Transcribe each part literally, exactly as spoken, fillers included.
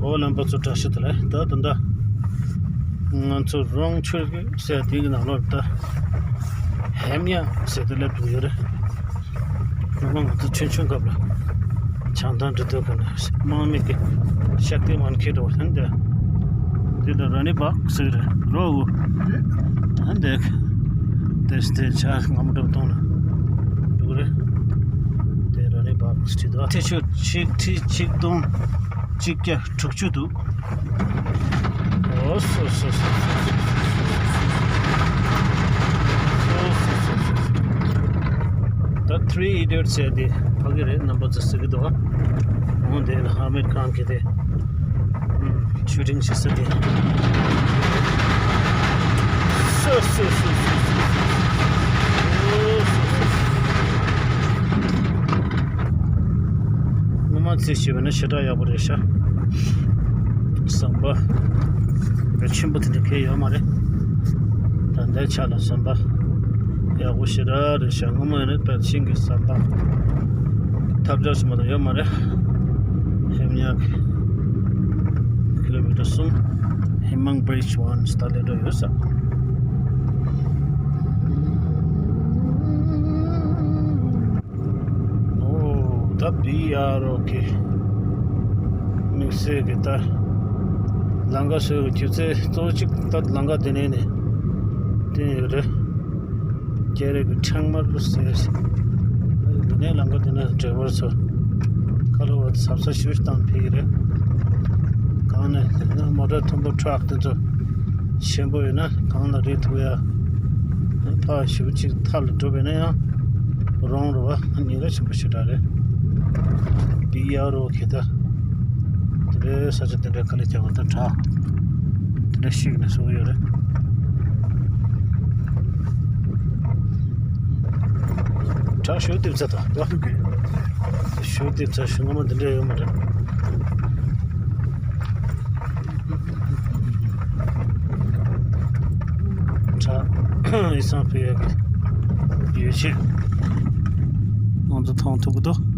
འོ་རྣམ་པ་ཚོ་བཀྲ་ཤིས་བདེ་ལེགས། ད་ད་ལྟ་ང་ཚོ་རོང་ཆུ་ཟེར་དེ་གི་ནང་ལོགས་ད་ཧེམ་ཉ་ཟེར་དེ་སླེབས་འདུག་ཡོད་རེད། ངོ་མ་ང་ཚོ་ཆུང་ཆུང་སྐབས་ལ་བྱང་ཐང་འགྲོ་དུས་ག་ནས་དམག་མི་གི་ཤག་ཏི་མན་ཁེ་འགྲོ་བ་ཧན་དེ། དེ་ལ་ར་ནི་བག་ཟེར་རེད་རོ། ཧན་དེ་དེ་སྟེ་ཆ་ང་མོ་འགྲོ་གཏོང་ན་འགྲོ་གི་རེད། དེ་ར་ནི་བག་ཟེར་དུ་ཨ་ཐེ་ཆུ་ཆིག་ཁྲི་ཆིག་སྟོང་གཅིག་བརྒྱ་དྲུག་ཅུ་འདུག། ཨོ་སོ་སོ་སོ། ད་Three Idiots ཟེར་དེ་ཕ་གི་རེད། རྣམ་པ་ཚོ་ཟེར་གི་འདུག་ཨ། འོ་དེ་ལ་ཨ་མེར་ཁཱན་གི་དེ་ཤུ་ཊིང་བྱེད་ས་དེ། སོ་སོ་སོ། ངོ་མ་རྩིས་བྱས་པ་ན་ཞེ་དྲག་ཡག་པོ་རེད་ཤག། ཟམ་པ་ཆེན་པོ་དེ་འདྲ་གང་ཡོད་མ་རེད། ད་ལྟའི་ཆ་ལ་ཟམ་པ་ཡག་པོ་ཞེ་དྲག་རེད་ཤག། སྔོན་མ་ཡིན་ན་པད་ཤིང་གི་ཟམ་པ། ཐབས་ཆག་ཞིག་མ་གཏོགས་ཡོད་མ་རེད། ཧེམ་ཉག་ཀི་ལོ་མི་ཊར་གསུམ། ཧེ་མང་བྷི་རིཇ་ཝན་ད་སླེབས་འགྲོ་ཡོད་ས། ཨོ་ད་བི་ཨར་ཨོ་གི་དམིགས་བསལ་གི་ད་ལམ་ཁ་བཟོས་པའི་རྒྱུ་མཚན་གཙོ་བོ་གཅིག་ད་ལམ་ཁ་དེ་ནས་ནས་བསྟན་ཡོད་རེད། སྐྱེ་རིགས་ཀྱི་ཕྲེང་བ་ཟེར། དེ་ནས་ལམ་ཁ་དེ་ནས་ཌ་རའི་ཝར་ཚོ་ཁ་ལོ་བ་གཟབ་གཟབ་ཞུ་བཏང་ཕེབས་ཀྱི་རེད། གང་ནས་མོ་ཊ་མཐོན་པོ་ཊ་རག་དེ་ཚོ་ཆེན་པོ་ཡོད་ན་གང་ལ་རེད་ཐུག་ཡ། ཕར་ཞེ་པོ་ཅིག་ཐག་ལ་འགྲོ་བས་ན་ཡང་རོང་རུ་བ་ཉེན་ཁ་ཆེན་པོ་ཞེ་དྲག་རེད། བི་ཨར་ཨོ་གི་ད་དེ་འདྲའི་ས་ཆ་དེ་འདྲའི་ག་ལེ་རྒྱག་པ་དང་ཁྲག་དེ་འདྲ་ཤིག་ནས་བཟོ་གི་ཡོད་རེད། ཁྲག་ཞུ་དེབ་ཚ་དང་ཞུ་དེབ་ཚ་ཞུ་ངོ་མ་འདི་འདྲ་ཡོད་མ་རེད། ཁྲག་ཡི་སང་ཕི་ཡ་གི་ཡོད་ཆེད་ང་ཚོ་མཐོང་ཐུབ་ཀྱི་འདུག།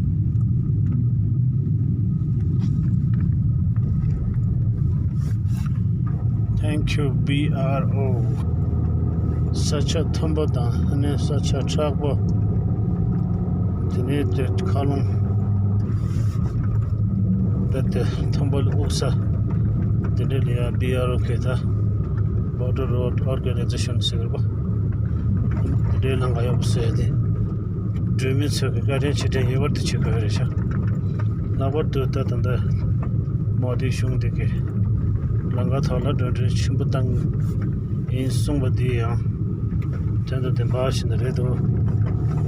Thank you བི་ཨར་ཨོ། ས་ཆ་མཐོན་པོ་དང་ཨ་ནི་ས་ཆ་མཁྲེགས་པོ། དེ་ནས་དེ་མཁའ་རླུང་རྦད་དེ་མཐོན་པོ་ལ་དབུགས་ས། དེ་འདྲ་ལ་ཡ་བི་ཨར་ཨོ་གི་ད་Border Road Organization ཟེར་བ། དེ་འདྲའི་ལམ་ཁ་ཡག་པོ་བཟོས་ཏེ། འགྲོ་མི་ཚོ་གི་བཀའ་དྲིན་ཆེ་དྲིན་ངེས་པར་དུ་ཆེ་དགོས་རེད་ཤག། ལྷག་པར་དུ་ད་ད་ལྟ་མོ་དི་གཞུང་འདི་གི་ལམ་ཁ་ཐོག་ལ་འགྲོ་གྲོན་ཆེན་པོ་བཏང་ཡིན་གསུངས་པ་འདི་ཡང་དོན་དང་ལྡན་པ་ཞིག་ནི་རེད་འདུག།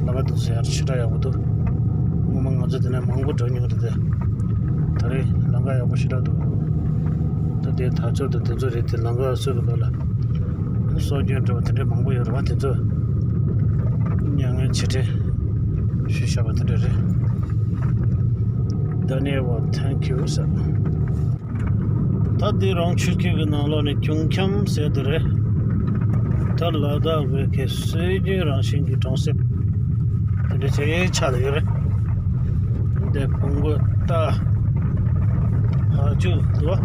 ལམ་ཁ་འདི་ཚོ་ཡང་ཞེ་དྲག་ཡག་པོ་འདུག། སྔོན་མ་ང་ཚོ་འདི་ནས་མང་པོ་འགྲོ་མྱོང་རེད་དེ། ད་རེས་ལམ་ཁ་ཡག་པོ་ཞེ་དྲག་འདུག། ད་དེ་དར་ལྕོག་དང་དེ་ཚོ་རེད་དེ། ལམ་ཁ་བཟོས་པའི་སྐབས་ལ་སྲོག་སྐྱོན་འགྲོ་བ་དེ་འདྲ་མང་པོ་ཡོད་རེད་བ། དེ་ཚོ་མྱ་ངན་ཆེ་དྲན་ཞུས་བཞག་པ་དེ་འདྲ་རེད། ད་ནས་བ་Thank you ཟེར། ད་འདི་རོང་ཆུ་ཁྱི་གི་ནང་ལོགས་ནས་ཀྱུང་ཁྱམ་ཟེར་དེ་རེད། ད་ལ་དྭགས་བོད་ཀྱི་སྲོལ་རྒྱུན་རང་བཞིན་གྱི་གྲོང་གསེབ་དེ་འདྲ་ཅིག་ཆགས་ཡོད་རེད། འདི་བོང་གུ་རྟ་ཕག་ཅུ་འདུག།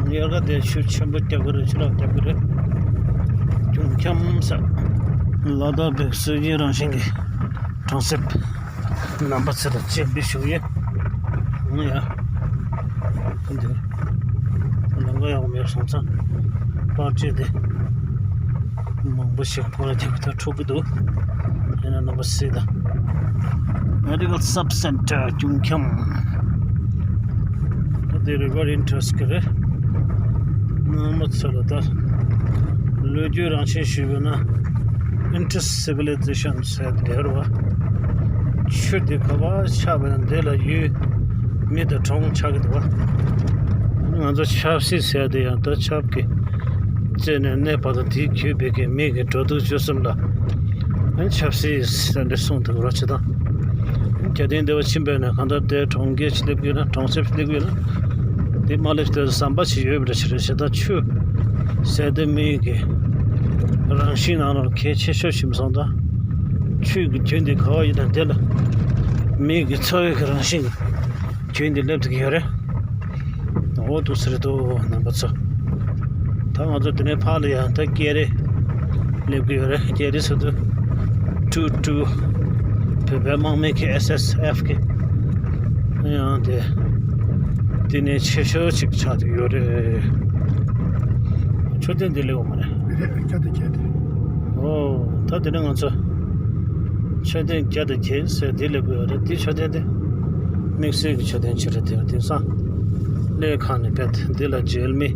དབྱར་ཁ་དེ་ཆུ་ཆེན་པོ་རྒྱག་གི་རེད། ཆུ་ལོག་རྒྱག་གི་རེད། ཀྱུང་ཁྱམ་ས། ལ་དྭགས་བོད་སྲོལ་རྒྱུན་རང་བཞིན་གྱི་གྲོང་གསེབ། རྣམ་པ་ཚོ་ལ་སྤྱན་འབུལ་ཞུ་ཡས། ང་ཡ། འདི་ལམ་ཁ་ཡག་པོ་མེད་སོང་ཙང་པར་ཆས་དེ་མང་པོ་ཞིག་ཕོ་ལ་རྒྱབ་ད་འཁྲུག་གི་འདུག། ཡིན་ན་རྣམ་པ་སྲིད་ད། Medical Sub Center ཀྱུང་ཁྱམ། ད་དེ་རི་བར་ཨིན་ཊར་སི་གི་རེད། རྣམ་པ་ཚོ་ལ་ད་ལོ་རྒྱུས་རང་བཞིན་ཞུས་པ་ན། Indus Civilization ཟེར་དེ་རེད་བ། ཆུ་དེ་ག་པར་ཆགས་པ་ཡང་དེ་ལ་ཡུལ་མི་དང་གྲོང་ཆགས་ཀྱི་འདུག་བ། ང་ཚོ་ཆབ་སྲིད་ཟེར་དེ་ཡང་ད་ཆབ་ཀྱི་རྩེ་ནས་གནས་བར་དུ་དེའི་བརྒྱུད་པའི་གི་མི་གི་འགྲོ་འདུག་སྤྱོད་གསུམ་ལ་ཆབ་སྲིད་ཟེར་འདྲ་གསུངས་འདུག་རོགས་བྱེད་དང་། རྒྱ་དེ་འདི་བ་ཕྱིན་པས་ན་གང་ལྟར་དེ་གྲོང་ཁྱེར་ཞིག་སླེབས་དགོས་ན། གྲོང་གསེབ་སླེབས་དགོས་ན། དེ་མ་སླེབས་དེ་ཟམ་པ་ཞིག་ཡོད་པ་འདྲ་ཞིག་རེད་བྱས་ད། ཆུ་ཟེར་དེ་མི་གི་རང་བཞིན་ནང་ལ་གལ་ཆེ་ཤོས་ཤིག་སོང་ད། ཆུ་གི་རྒྱུན་དེ་ག་བ་ཡིན་ན་དེ་ལ་མི་གི་འཚོ་བའི་གི་རང་བཞིན་ ཁྱོད་འདི་སླེབས་ཐུབ་ཀྱི་ཡོད་རེད། འོ་འདུག་ཟེར་འདུག་རྣམ་པ་ཚོ། ད་ང་ཚོ་དེ་ནས་ཕར་ལ་ཡང་ད་ཀེ་རེ་སླེབས་ཀྱི་ཡོད་རེད། ཀེ་རེ་ཟེར་དུས་ཀྲུ་ཀྲུ་བོད་པའི་དམག་མི་གི་ཨེས་ཨེས་ཨེཕ་གི་ཡང་དེ་དེ་ནས་ཆེ་ཤོས་ཅིག་ཆགས་ཀྱི་ཡོད་རེད། མཆོད་རྟེན་འདི་སླེབས་ཡོད་མ་རེད། རེད། ཆ་དེ་བྱས་ཏེ། ཨོ། ད་དེ་ནས་ང་ཚོ་མཆོད་རྟེན་བརྒྱ་དང་བརྒྱད་ཟེར་འདི་སླེབས་ཡོད་རེད། འདི་མཆོད་རྟེན་འདི་དམིགས་བསལ་གྱི་མཆོད་རྟེན་ཅིག་རེད། དེ་དེང་སང་གནས་ཁང་ནས་བལྟས་འདི་ལ་མཇལ་མི་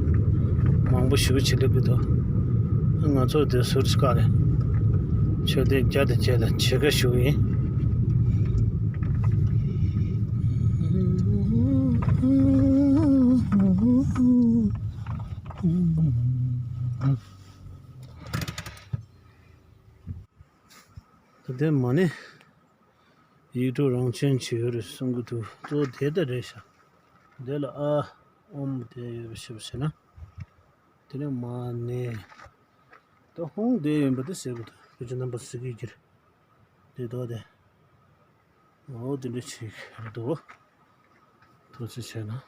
མང་པོ་ཞེ་པོ་ཅིག་སླེབས་ཀྱི་འདུག་ང་ཚོ་དེ་ཟུར་ཅིག་བཀག་ནས་མཆོད་རྟེན་བརྒྱ་དང་བརྒྱད་ལ་མཇལ་ཁ་ཞུ་གི་ཡིན། ད་དེ་མ་ནི་ཡིག་དྲུག་རང་བྱོན་བྱས་ཡོད་རེད་གསུང་གི་འདུག་གཙོ་བོ་དེ་ལྟ་རེད་ཤག་དེ་ལ་ཨ་ཨོམ་དེ་ཡོད་པ་ཞིག་བྱས་ན། དེ་ནས་མ་ནི་ད་ཧོང་དེ་ཡིན་པ་དེ་ཟེར་གི་འདུག་བོད་ཀྱི་རྣམ་པ་ཟེར་གི་ཡོད་ཀྱི་རེད། དེ་དོ་དེ། འོ་དེ་འདྲ་ཞིག་རེད་འདུག་ཐུགས་རྗེ་ཆེ་གནང་།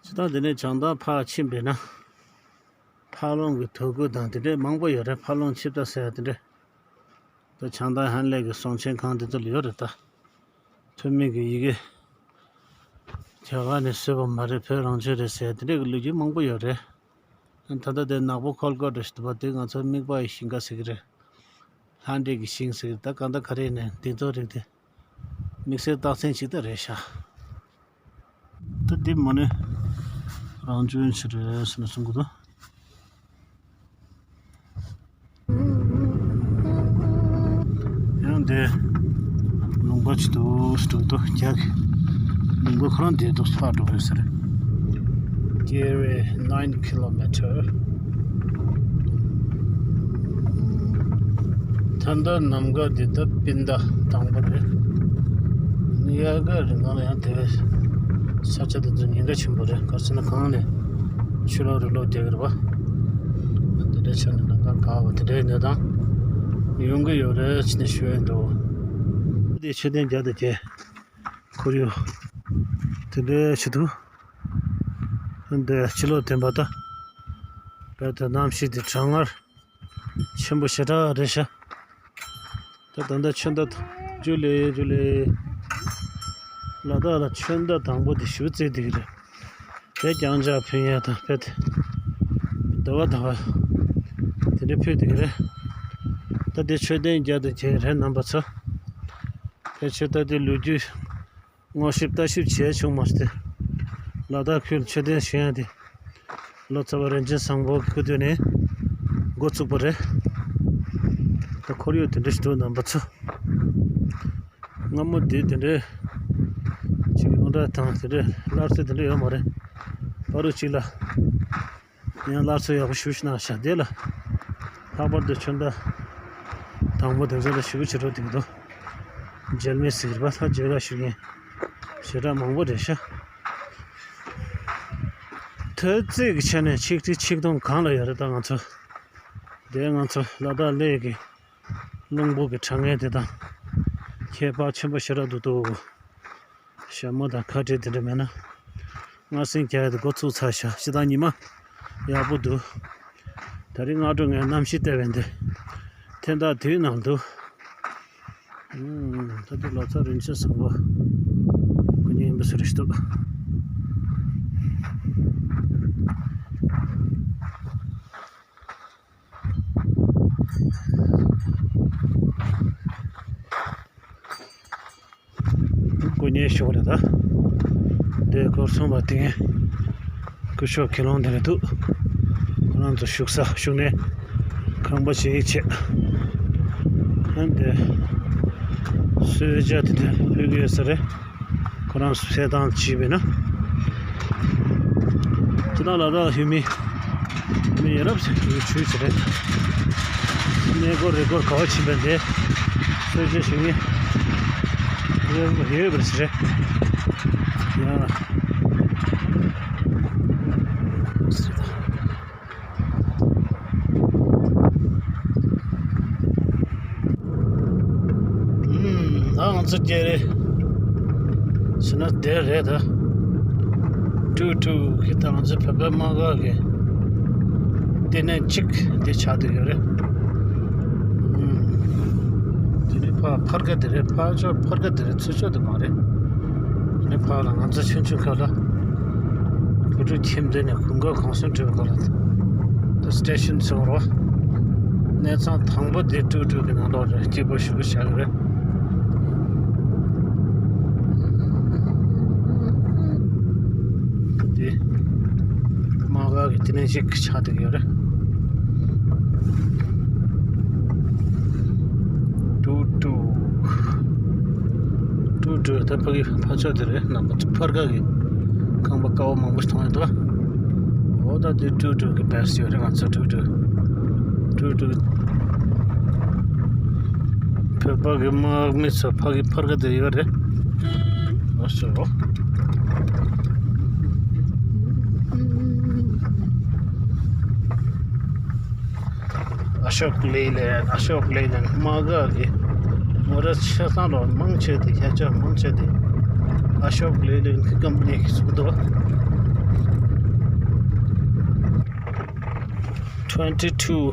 ཇི་ལྟར་འདི་ནས་བྱང་ཐང་ཕར་ཕྱིན་པས་ན། ཕར་ལོང་གི་དོ་ཁུར་དང་དེ་འདྲས་མང་པོ་ཡོད་རེད། ཕར་ལོང་ཆིབས་རྟ་ཟེར་ཡ་དེ་འདྲས། ད་བྱང་ཐང་ཧན་ལེ་གི་གསུང་ཆེན་ཁང་དེ་ཚོ་ལ་ཡོད་རེད་ད། ཐོན་མི་གི་ཡི་གེ་རྒྱ་གར་ནས་བཟོས་པ་མ་རེད། བོད་རང་བྱོན་རེད་ཟེར་དེ་འདྲས་ཀྱི་ལོ་རྒྱུས་མང་པོ་ཡོད་རེད། ད་ལྟ་དེ་ནག་པོ་ཁོལ་ཀོ་རེད་ཞེས་པ་དེ་ང་ཚོ་དམིགས་པ་ཡི་ཞིང་ཁ་ཟེར་གི་རེད། ལྷ་འདྲེ་གི་ཞིང་ཟེར་གི་རེད། ད་གང་ལྟར་ག་རེ་ནས་འདི་ཚོ་རིགས་དེ་དམིགས་བསལ་རྟགས་མཚན་ཅིག་ད་རེད་ཤག་ད་འདི་མ་ནི་རང་བྱོན་ཞིག་རེད་ཟེར་ནས་གསུང་གི་འདུག་ཡང་འདི་ལུང་པ་ཅིག་འདུག་འགྲོ་འདུག་རྒྱ་གི་ལུང་པ་ཁོ་རང་འདི་འདུག་ཕར་འགྲོ་དགོས་ས་རེད། Giri nine kilometer. ད་ལྟ་ནམ་མཁའ་འདི་ད་སྤུན་ཟླ་དང་པོ་རེད། ཡ་ག་རི་ནང་ལ་ཡང་དེ་བས་ས་ཆ་དེ་ཚོ་ཉེན་ཁ་ཆེན་པོ་རེད། ག་རེ་ཟེར་ན་གངས་ལས་ཆུ་ལོག་རི་ལོག་རྒྱག་གི་རེད་པ། དེ་འདྲའི་ཆ་ནས་ལམ་ཁ་འགག་པ་དེ་འདྲའི་གནས་སྟངས་ཡོང་གི་ཡོད་རེད་ཅེས་ནས་ཞུ་ཡས་འདུག་འདི་མཆོད་རྟེན་བརྒྱ་དང་བརྒྱད་ཁོར་ཡུག་དེ་འདྲའི་ཆེད་དུ། འདི་ཕྱི་ལོགས་བསྟན་པ་ད། བལ་དུ་གནམ་གཤིས་དེ་གྲང་ངར་ཆེན་པོ་ཞེ་དྲག་རེད་ཤག་ད་ད་ལྟ་ཆོས་ཟླ་ཇུ་ལེ་ཇུ་ལེ། ལ་དྭགས་ལ་ཆོས་ཟླ་དང་པོ་དེ་ཞུ་རྩིས་དེ་གི་རེད། དེ་རྐྱང་ཕྱག་ཕུལ་ཡ་དང་བལ་དུ་ཟླ་བ་ཟླ་བ་དེ་འདྲ་ཕུལ་དེ་གི་རེད། ད་དེ་མཆོད་རྟེན་བརྒྱ་དང་བརྒྱད་རེད་རྣམ་པ་ཚོ། ཕལ་ཆེར་ད་ལྟའི་ལོ་རྒྱུས་ངོ་ཤེས་ལྟ་ཞིབ་བྱས་བྱུང་མ་སྟེ། ལ་དྭགས་ཁུལ་མཆོད་རྟེན་བཞེངས་ཡ་དེ་ལོ་ཙཱ་བ་རིན་ཆེན་བཟང་པོ་གི་སྐུ་དུས་ནས་འགོ་བཙུགས་པ་རེད། ད་ཁོར་ཡུག་དེ་འདྲ་ཞིག་འདུག་རྣམ་པ་ཚོ། སྔ་མོ་དེ་དེ་འདྲའི་ཅིག་ཡོངས་གྲགས་དང་དེ་འདྲའི་སླར་གསོ་དེ་འདྲ་ཡོད་མ་རེད། བར་དུ་ཅིག་ལ། ཡང་སླར་གསོ་ཡག་པོ་ཞེ་པོ་ཞིག་གནང་ཤག་དེ་ལ་ལྷག་པར་དུ་ཆོས་ཟླ་དང་པོ་དེ་ཚོ་ལ་ཞེ་པོ་ཅིག་འགྲོ་བསྡད་ཀྱི་འདུག་མཇལ་མི་ཟེར་གྱི་རེད་པ། ད་མཇལ་ཁ་ཞུ་མཁན་ཞེ་དྲག་མང་པོ་རེད་ཤག་དུས་ཚོད་ཀྱི་ཆ་ནས་ཆིག་ཁྲི་ཆིག་སྟོང་གང་ལ་ཡོད་རེད། ད་ང་ཚོ་དེ་ང་ཚོ་ལ་དྭགས་གླེ་གི་རླུང་བུ་གི་གྲང་ངར་དེ་དང་ཁྱད་པར་ཆེན་པོ་ཞེ་དྲག་འདུག་འདུག་ཞྭ་མོ་དང་ཁ་བྲལ་དེ་འདྲ་མེད་ན། སྔར་སེང་རྒྱག་ཡ་དེ་འགོ་ཚུགས་ཚར་ཤག་སྤྱིར་བཏང་ཉི་མ་ཡག་པོ་འདུག་ད་རིང་སྔ་དྲོ་ངས་གནམ་གཤིས་བལྟས་པ་ཡིན་ཏེ། ཐེངས་ད་དུས་ནང་དུ། ཨུམ། ད་དུང་ལོ་ཙཱ་རིན་ཆེན་བཟང་པོ་སྐུ་ཉིད་ཡིན་པ་ཟེར་ཞིག་འདུག་སྐུ་ཉིད་ཤོག་རེད་ད། དེ་སྐོར་གསུངས་པ་དེ་སྐུ་ཞབས་མཁན་སློབ་དེ་རེད་འདུག་ཁོ་རང་ཚོ་བཞུགས་ས་བཞུགས་གནས་ཁང་པ་ཞིག་བྱས། ཨ་ནི་དེ་གསོལ་ཇ་དེ་འདྲ་ཕུལ་གྱི་ཡོད་ས་རེད། ཁོ་རང་ཚོ་གསོལ་ཐང་བྱས་པས་ན། ཅི་ད་ལ་དྭགས་ལ་ཡོད་མི་མི་ཡ་རབས་ཚོས་ཞུ་ཞུ་ཞུ་རེད། གནས་སྐོར་རི་སྐོར་ག་བ་ཕྱིན་པ་འདི་གསོལ་ཇ་ཞུ་མཁན་ཡོད་ཡོད་པ་རེད་ཟེར་རེད། ཡ། ད་ང་ཚོ་རྒྱལ་རེད། ཟེར་ན་དེ་རེད་ད། ཀྲུའུ་ཀྲུའུ་གི་ད་ང་ཚོ་བོད་པའི་དམག་སྒར་གྱི་ལྟེ་གནས་གཅིག་དེ་ཆགས་བསྡད་ཡོད་རེད། དེ་ནས་ཕར་ཕར་ཁ་དེ་རེད། ཕར་ཕྱོགས་ཕར་ཁ་དེ་རེད། ཚུར་ཕྱོགས་དེ་མ་རེད། དེ་ནས་ཕར་ལ་ང་ཚོ་ཆུང་ཆུང་སྐབས་ལ་བོད་ཕྲུག་ཁྱིམ་སྡེ་ནས་གོམ་སྒར་གུང་སེང་འགྲུལ་སྐབས་ལ་ད་སི་ཊེ་ཤན་ཟེར་བ་རེད། གནས་ཚང་དང་པོ་དེ་ཀྲུའུ་ཀྲུའུ་གི་ནང་ལོགས་རེད། སྐྱིད་པོ་ཞེ་པོ་ཆགས་ཀྱི་རེད། དེ་དམག་སྒར་གྱི་ལྟེ་གནས་ཤིག་ཆགས་བསྡད་ཡོད་རེད། ཀྲུའུ་ཀྲུའུ། ཀྲུའུ་ཀྲུའུ་ད་ཕ་གི་ཕར་ཕྱོགས་དེ་རེད། རྣམ་པ་ཚོ་ཕར་ཁ་གི་ཁང་པ་དཀར་པོ་མང་པོ་ཞིག་མཐོང་ཡོད་དོ། འོ་ད་དེ་ཀྲུའུ་ཀྲུའུ་གི་བེ་སི་ཡོད་རེད། ང་ཚོ་ཀྲུའུ་ཀྲུའུ། ཀྲུའུ་ཀྲུའུ། བོད་པ་གི་དམག་མི་ཚོ་ཕ་གི་ཕར་ཁ་དེ་ཡོད་རེད། ཨ་ཤོག་ལེ་ལན། ཨ་ཤོག་ལེ་ལན་དམག་སྒར་གྱི་ངོ་ར་ཆ་ཚང་ལོ་མང་ཆེ་དེ་ཁྱད་ཆོས་མང་ཆེ་དེ་ཨ་ཤོག་ལེ་ལན་གྱི་ཀམ་པ་ནི་གིས་བཟོས་འདུག twenty two།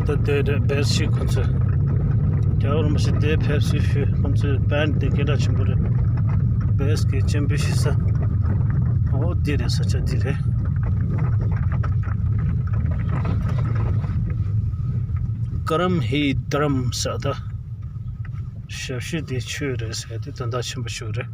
ད་དེ་རེད། བེ་སི་ཁོ་ཚོས་རྒྱལ་བ་རིན་པོ་ཆེ་དེ་ཕེབས་བསུ་ཞུ། ཁོ་ཚོས་བེན་དེ་སྐད་གྲགས་ཆེན་པོ་རེད། བེ་སི་གི་སྤྱན་འབུལ་ཞུ་ས། འོ་འདི་རེད། ས་ཆ་འདི་རེད། ཀ་རམ་ཧི་དྷ་རམ་ས་ད། ཞབས་ཕྱི་དེ་ཆོས་རེད་ཟེར་དེ་དོན་དག་ཆེན་པོ་ཞིག་རེད།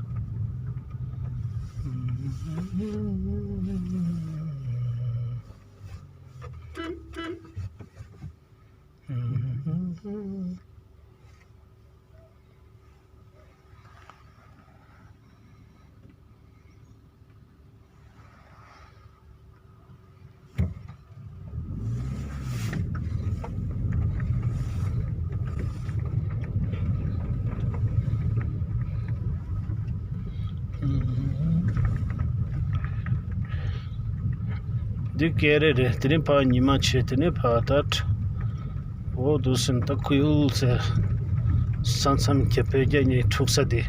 འདི་ཀེ་རེ་རེད། དེ་ནས་ཕར་ཉི་མ་ཆེ། དེ་ནས་ཕར་ད། འོ་འདུག་སེ་ད་ཁུ་ཡུལ་ཟེར། ས་མཚམས་ཀྱི་བོད་རྒྱ་གཉིས་འཁྲུག་ས་དེ།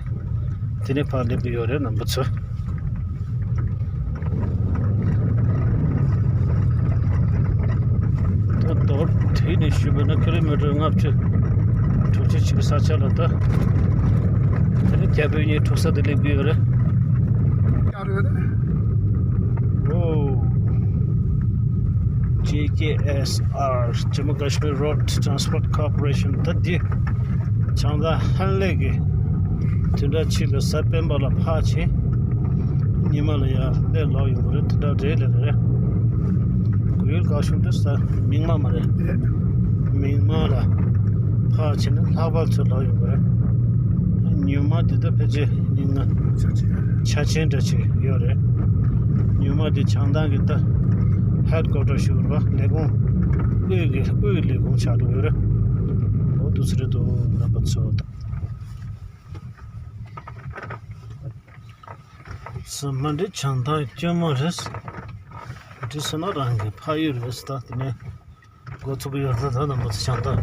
དེ་ནས་ཕར་སླེབས་ཀྱི་ཡོད་རེད། རྣམ་པ་ཚོ། ད་མདོར་བསྡུས་ནས་ཞུས་པ་ན་ཀི་ལོ་མི་ཊར་ལྔ་བཅུ་དྲུག་ཅུ་ཅིག་གི་ས་ཆ་ལ་ད། དེ་ནས་རྒྱ་བོད་གཉིས་འཁྲུག་ས་དེ་སླེབས་ཀྱི་ཡོད་རེད། ཨོ། ཇེ་ཀེ་ཨེསི་ཨར། Jammu Kashmir Road Transport Corporation། ད་འདི་བྱང་ཐང་ཧན་ལེ་གི་དུས་འདྲ་ཕྱི་ལ་གཟའ་སྤེན་པ་ལ་ཕར་ཕྱིན། ཉི་མ་ལ་ཡར་སླེབས་ལོག་ཡོང་གི་རེད། དེ་འདྲ་རེད་ལ་རེད། གོ་ཡུལ་ག་བྱུང་དུས་ས་མིག་དམར་མ་རེད། མིག་དམར་ལ་ཕར་ཕྱིན་ན་ལྷག་པར་ཚུར་ལོག་ཡོང་གི་རེད། ཉི་མ་འདི་ད་ཕལ་ཆེར་ཉིན་ལྔ་ཆ་ཆེན་འདྲ་ཅིག་ཡོད་རེད། ཉི་མ་འདི་བྱང་ཐང་གི་ད་ཧེཌ་ཀོ་ཊར་ཞུ་བར་ལས་ཁུངས་དབུས་ཀྱི་དབུས་ལས་ཁུངས་ཆགས་འགྲོ་གི་ཡོད་རེད། འོ་འདུག་སེ་རེད་འདུག་རྣམ་པ་ཚོ། ས་མ་འདི་བྱང་ཐང་སྐྱོ་མོ་རེད། འདི་ས་ན་རང་གི་ཕ་ཡུལ་རེད་ད། དེ་ནས་འགོ་ཚུགས་ཀྱི་ཡོད་ད། ད་ནང་པ་ཚོ་བྱང་ཐང་།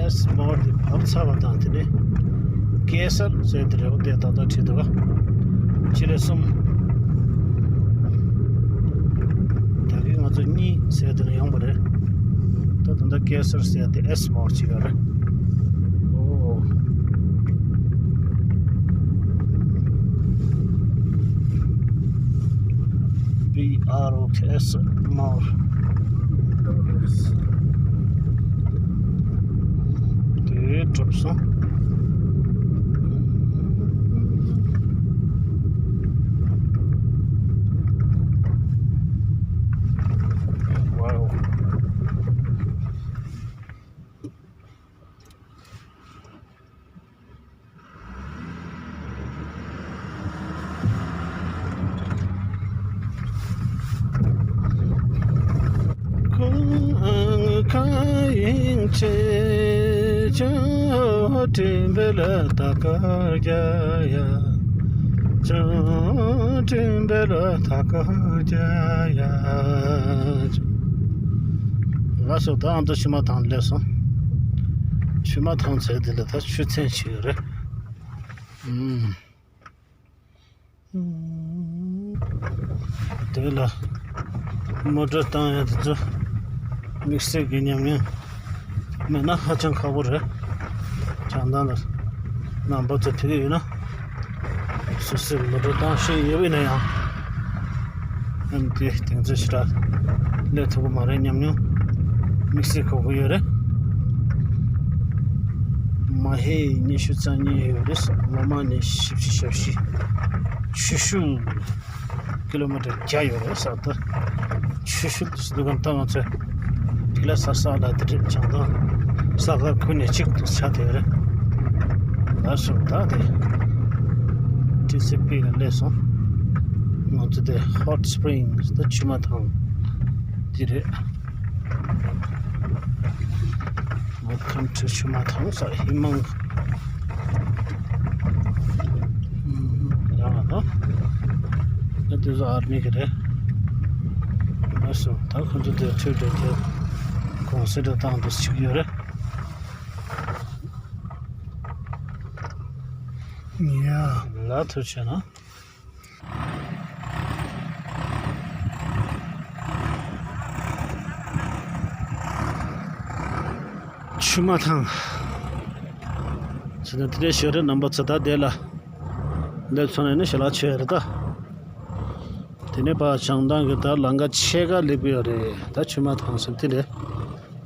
ཨེས་མོལ་དེ་བབས་ཚར་བ་དང་དེ་ནས་ཀེ་སར་ཟེར་དེ་རེད། འོ་དེ་ད་ལྟ་ཁྲིད་འདུག་ག་གཅིག་ལས་གསུམ། ད་གིན་ང་ཚོ་གཉིས་ཟེར་དེ་ནས་ཡོང་བ་རེད། ད་ད་ལྟ་ཀེ་སར་ཟེར་དེ་ཨེས་མོལ་ཅིག་ཡོད་རེད། ཨོ། བི་ཨར་ཨོ་ཁེ་ཨེས་མོལ། དེ་གྲུབ་སོང་། ཝའོ། སྤྲིན་བལ་ད་ག་རྒྱ་ཡ། ཅང་སྤྲིན་བལ་ད་ག་རྒྱ་ཡ། ལགས་སོ། ད་ཨ་མདོ་ཆུ་མ་ཐང་སླེབས་སོང་། ཆུ་མ་ཐང་ཚལ་འདི་ལ་ད་ཆུ་ཚན་ཞིག་ཡོད་རེད། ཨུམ། དེ་ལ་མོ་ཊ་བཏང་ཡ་དེ་ཚོ་དམིགས་བསལ་གྱི་ཉམས་མྱོང་མེད་ན་ཧ་ཅང་ཁག་པོ་རེད། བྱང་ཐང་ལ་རྣམ་པ་ཚོ་ཐུག་ཡོད་ན། སོ་སོས་མོ་ཊ་བཏང་ཤེས་ཡོད་པ་ཡིན་ན་ཡང་། ཨ་ནི་དེ་དེང་ཚོ་ཞེ་དྲག་སླེབས་ཐུབ་ཀྱི་མ་རེད། ཉམས་མྱོང་དམིགས་བསལ་ཁག་པོ་ཡོད་རེད། མ་ཧེ་ཉི་ཤུ་རྩ་གཉིས་ཡོད་རེད། ལོ་མ་ནི་བཞི་བཅུ་ཞེ་བཞི། ཆུ་ཤུལ་ཀི་ལོ་མི་ཊར་བརྒྱ་ཡོད་རེད་ས་ད། ཆུ་ཤུལ་དུ་སྡུག་གམ་ད་ང་ཚོས་དེ་ལ་ས་ས་ལ་དེ་རེད། བྱང་ཐང་ས་ག་ཁུལ་ནས་གཅིག་ཏུ་ཆགས་བསྡད་ཡོད་རེད། ལགས་སོ། ད་དེ་ཊི་སི་པི་ལ་སླེབས་སོང་། ང་ཚོ་དེ་Hot Springs ད་ཆུ་མ་ཐང་དེ་རེད། Welcome to ཆུ་མ་ཐང་ས་ཧི་མང་། ཡང་ལ་ན། ཨ་དེ་ཚོ་ཨར་མི་གི་རེད། ལགས་སོ། ད་ཁོ་ཚོ་དེ་ཁྲོད་དེ་དེ་གོང་སེ་འགྲོ་སྟངས་དེ་ཞིག་ཡོད་རེད། ཡ། ལ་ཐུག་བྱས་ན། ཆུ་མ་ཐང་། ཟེར་ན་དེ་འདྲའི་ཞོར་རེ་རྣམ་པ་ཚོ་ད་དེ་ལ་སླེབས་སོང་ནས་ནི་ཞལ་ལག་མཆོད་ཡ་རེད་ད། དེ་ནས་ཕར་བྱང་ཐང་གི་ད་ལམ་ཁ་ཕྱེད་ཀ་སླེབས་ཀྱི་ཡོད་རེད། ད་ཆུ་མ་ཐང་ཟེར་དེ་རེད།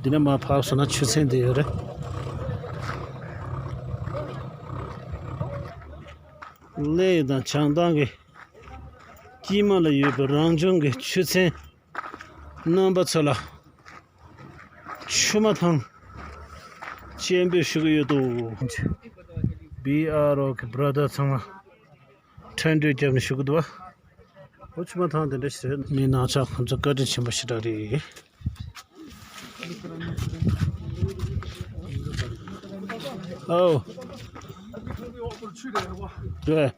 འདི་ནས་མར་ཕར་སོང་ན་ཆུ་ཚན་དེ་ཡོད་རེད། གླེ་དང་བྱང་ཐང་གི་དཀྱིལ་མ་ལ་ཡོད་པའི་རང་བྱུང་གི་ཆུ་ཚན་རྣམ་པ་ཚོ་ལ་ཆུ་མ་ཐང་སྤྱན་འབུལ་ཞུ་གི་ཡོད་དོ། བི་ཨར་ཨོ་གི་བྷ་ར་དར་ཚང་མ་ཁྲལ་སྒྲོལ་བརྒྱབ་ནས་ཞུ་གི་འདུག་བ། ཨོ་ཆུ་མ་ཐང་དེ་འདྲ་ཞིག་རེད། མི་ནང་ཆ་ཁོང་ཚོ་བཀའ་དྲིན་ཆེན་པོ་ཞེ་དྲག་རེད། ཨོ། རེད།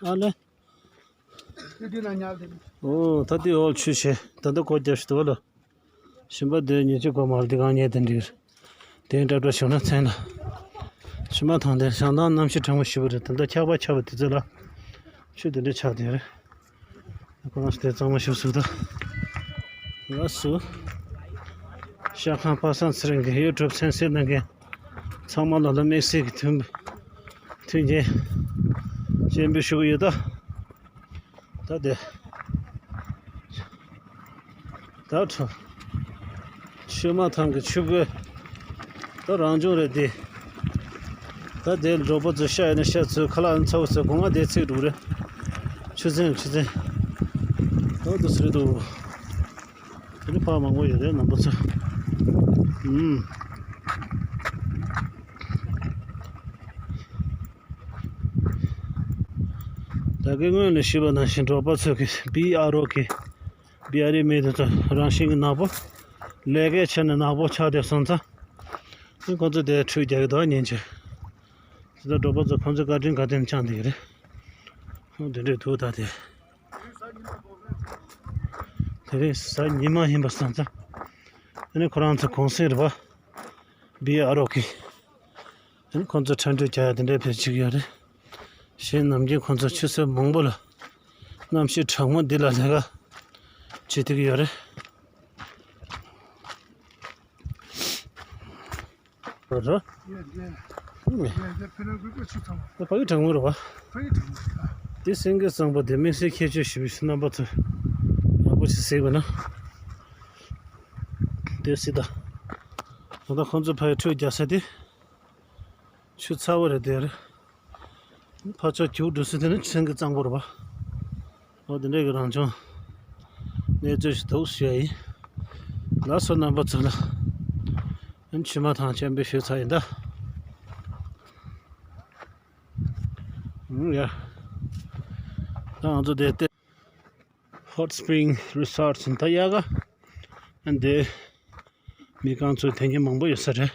ཨ་ལེ། ཨོ་ད་དེ་ཨོལ་ཆུ་ཆེ་ད་ལྟ་སྒོ་རྒྱབ་ཞིག་འདུག་ལ། ཞིམ་པ་དེ་ཉི་ཆུ་གོ་མར་དེ་གང་ཉལ་དེ་འདྲི། དེ་འདྲ་འདྲ་བྱུང་ན་མཚན་ལ། ཕྱི་མ་ཐང་དེ་བྱང་ཐང་གནམ་གཤིས་གྲང་མོ་ཞེ་པོ་རེད། ད་ལྟ་འཁྱག་པ་འཁྱག་པ་དེ་ཚོ་ལ་ཆུ་དེ་འདྲ་ཆགས་དེ་རེད། ཁོ་རང་ཚོ་དེ་གཙང་མ་ཞིག་བཟོས་ད། ལགས་སོ། ཤ་ཁང་པ་སངས་ཚེ་རིང་གི་ཡུ་ཊུབ་མཚན་གསོལ་གནང་མཁན་ཚང་མ་ལ་ལ་དམིགས་བསལ་གྱི་མཐུན་མཐུན་རྐྱེན་སྤྱན་འབུལ་ཞུ་གི་ཡོད་ད། ད་དེ། ད་ཁྲོ། ཆུ་མ་ཐང་གི་ཆུ་བགོས། ད་རང་བྱུང་རེད་དེ། ད་དེ་འབྲོག་པ་ཚོ་ཤ་ཡིན་ན་ཤ་ཚོས་ཁ་ལག་ཡིན་ཚ་བོ་ཚོས་སྒོ་ང་དེ་ཚིག་འགྲོ་རེད། ཆུ་ཚན་ཆུ་ཚན། ད་དུ་སུ་རེད་འདུག་དེ་ནི་ཕག་མང་པོ་ཡོད་རེད་རྣམ་པ་ཚོ། ཨུམ། ད་གིན་སྔོན་ལ་ཞུས་པ་ནང་བཞིན་འབྲོག་པ་ཚོ་གི་བི་ཨར་ཨོ་གི་བི་ཨར་ཨེ་མི་དེ་ཚོ་རང་བཞིན་གྱི་ནག་པོ། ལས་ཀའི་ཆ་ནས་ནག་པོ་ཆགས་བསྡད་སོང་ཙང་། ཁོང་ཚོ་དེ་ཁྲུས་རྒྱག་གི་འདུག་ཉིན་གཅིག་དེ་ཚོ་འབྲོག་པ་ཚོ་ཁོང་ཚོ་བཀའ་དྲིན་བཀའ་དྲིན་བསྐྱངས་བསྡད་ཀྱི་རེད། ཁོང་དེ་འདྲས་འདུག་ད་དེ། དེ་རིང་གཟའ་ཉི་མ་ཡིན་པ་སོང་ཙང་། ཨ་ནི་ཁོ་རང་ཚོ་གུང་སེང་རེད་པ། བི་ཨར་ཨོ་གི། ཨ་ནི་ཁོང་ཚོ་ཁྲལ་སྒྲོལ་རྒྱག་ཡ་དེ་འདྲའི་ཕེབས་བཅུག་གི་ཡོད་རེད། གཞན་ནམ་རྒྱུན་ཁོང་ཚོ་ཆུ་ཚོད་མང་པོ་ལ་གནམ་གཤིས་གྲང་མོ་འདི་ལ་ལས་ཀ་བྱེད་ཐུབ་ཀྱི་ཡོད་རེད། རོ། ཕ་གི་གྲང་མོ་རེད་པ། འདི་སེང་གེ་གཙང་པོ་དེ་དམིགས་བསལ་ཁྱད་ཆོས་ཞེ་པོ་ཞིག་རྣམ་པ་ཚོ་ཡག་པོ་ཞིག་གཟིགས་པ་ན། དེ་སྲིད་ད། ད་ལྟ་ཁོང་ཚོ་ཕ་གི་ཁྲུས་རྒྱག་ས་དེ། ཆུ་ཚ་བོ་རེད་དེ་རེད། ཕར་ཕྱོགས་རྒྱུག་འགྲོ་ས་དེ་ནི་ཆུ་ཚན་གྱི་གཙང་པོ་རེད་པ། འོ་དེ་འདྲས་ཀྱི་རང་བྱུང་གནས་ཚུལ་ཞིག་འདུག་ཞུ་ཡ་ཡིན། ལགས་སོ་རྣམ་པ་ཚོ་ལ། ཨ་ནི་ཆུ་མ་ཐང་སྤྱན་འབུལ་ཞུས་ཚར་ཡིན་ད། ཨུམ་ཡ། ད་ང་ཚོ་དེ་ལྟ། Hot Spring Resort ཟེར་ད་ཡག་ག་ཨ་འདི་མི་རྐང་ཚོ་དེ་ཉིན་མང་པོ་ཡོད་ས་རེད།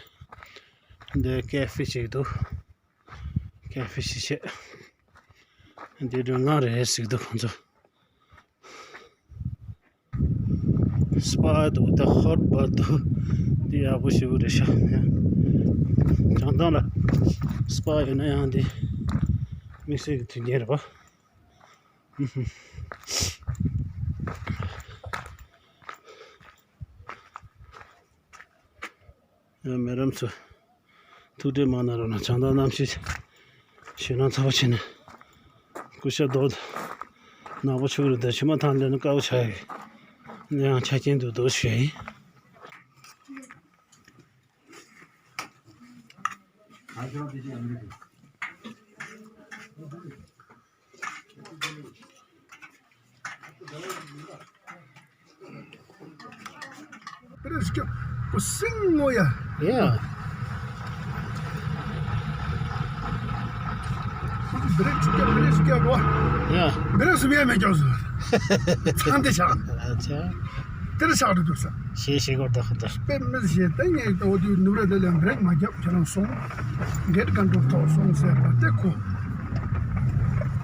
འདི་ཀེ་ཧྥེ་ཞིག་འདུག་ཀེ་ཧྥེ་ཞིག་བྱས། འདི་སྒྲོལ་ལྔ་རེད་ཟེར་གི་འདུག་ཁོང་ཚོ། སྤ་འདུག་ད་ཧོཊ་སྤ་འདུག་འདི་ཡག་པོ་ཞེ་པོ་རེད་ཤག་བྱང་ཐང་ལ་སྤ་ཡོད་ན་ཡང་འདི་དམིགས་བསལ་གྱི་དོན་རྐྱེན་རེད་པ། ཡང་མི་རབས་ཚོ་ཐུགས་ཁྲལ་མ་གནང་རོགས་གནང་། བྱང་ཐང་གནམ་གཤིས་ཞེད་སྣང་ཚ་པོ་བྱས་ནས་སྐུ་ཞབས་རྡོ་ནག་པོ་ཆུ་རུ་དང་ཆུ་མ་ཐང་ལས་ན་དཀའ་བོ་ཆགས་ཡོད། ཡང་ཆ་རྐྱེན་འདུག་འདུག་ཞུ་ཡ་ཡིན། Pero es que, pues, sin moya. Yeah. Pero es que, pero es que, agua. Yeah. Pero es bien, me yo. Sante cha. Acha. དེར་ཆགས་འགྲོ་འདུག་ས། ཞེས་ཞེས་སྐོར་དུ་ཧུར་ཐག་དཔེ་མི་ཞེས་ཏེ་ངས་ཏོ་དུས་ནུབ་ར་དེ་ལ་བྲེག་མ་རྒྱབ་ཁྱེད་རང་སོང་། གེཊ་ཀོན་ཊོལ་ཐོག་སོང་ཟེར་བ་དེ་ཁོ།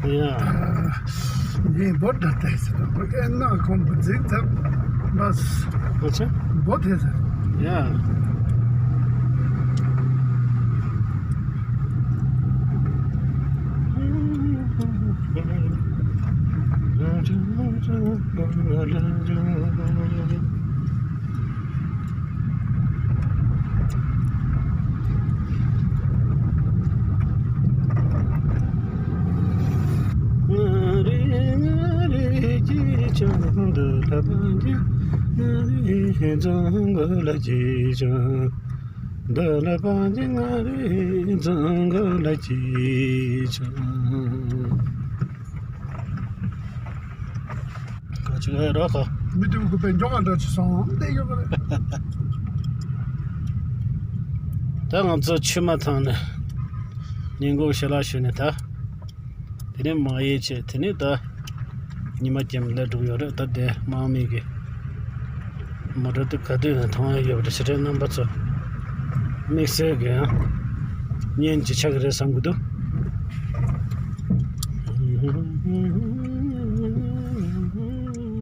ཡ། ངས་བོད་ད་ལྟ་ཟེར་དང་ཨེ་ན་ཁོང་བུ་འཛིག་ཚར་བས། ཨོ་ཆེ། བོད་དེ་ཟེར། ཡ། འདི་ལ་བང་ཅི་ང་རེ་བཟང་གོ་ལ་ཅི་ཆང་། ག་ཅི་ང་རོ་ཁ། མི་དུ་གུ་པའི་འཇོག་ག་འདྲ་ཅི་སོང་བསྡད་ཡོད་པ་རེད། ད་ང་ཚོ་ཆུ་མ་ཐང་ནས་ཉིན་གུང་ཞལ་ལག་ཞུས་ནས་ད། དེ་ནས་མ་ཡེ་བྱས་དེ་ནས་ད་ཉི་མ་རྒྱབ་ལ་འགྲོ་གི་ཡོད་རེད། ད་དེ་དམག་མི་གི་མོ་ཊ་དེ་ག་དུས་ནས་མཐོང་ཡ་ཡོད་པ་རེད། ཞེ་དྲག་རྣམ་པ་ཚོ་དམིགས་བསལ་གི་ཡང་བརྙན་ཅིག་ཆགས་ཀྱི་རེད་བསམ་གི་འདུག